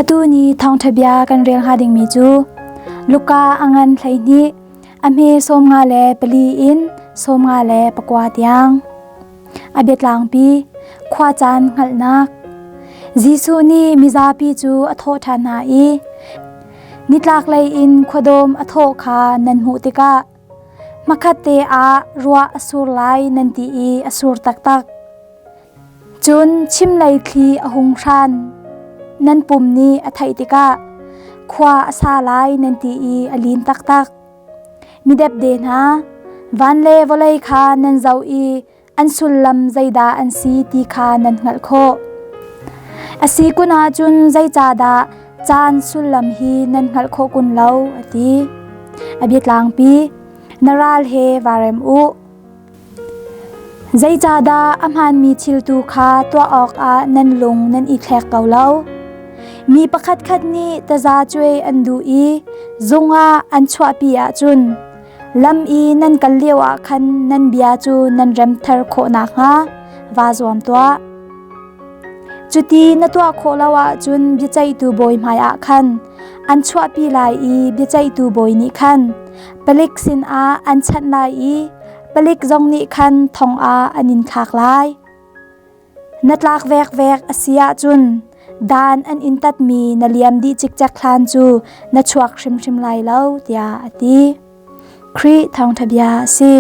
Atu ni thawngṭha bia kan rel hnga dingmi cu Luka a ngan 12 a hme 54 in 59 tiang. A biatlangpi khuacaan hngalhnak. Jesuh nih mizapi cu a thawh ṭhan hna i nitlaklei in khuadawm a thawh kha nan hmuh tikah hmakhatte ah ruah a sur lai nan ti i a sur taktak. Cun chimlei thli a hung hran. Nan pum nih a theih tikah khua a sa lai nan ti i a lin taktak. Midepde hna, van le vawlei kha nan zoh i an sullam zeidah an si ti kha nan hngalh khawh. A si kun ahcun zeicahdah caan sullam hi nan hngalh khawh kun lo, a ti. A biatlangpi, na ral he vaa rem u. Zeicahdah a hmaanmi thil tu kha tuah awkah nan lung nan i thlek ko lo? Mi pakhatkhat nih tazacuai an duh i zung ah an chuahpi ahcun lam i nan kal lioah khan nan bia cu nan remter khawh nakhnga vaa zuam tuah. Cuti na tuah khawh lo ahcun biaceihtu bawi hmaiah khan an chuahpi lai i biaceihtu bawi nih khan palik sinah an chanh lai i palik zong nih khan thong ah an in thlak lai. Na tlak vekvek a si ahcun dan an in tatmi na liam dih cikcek hlan cu na chuak hrimhrim lai lo tiah a ti. Khrih thawngṭha bia a si.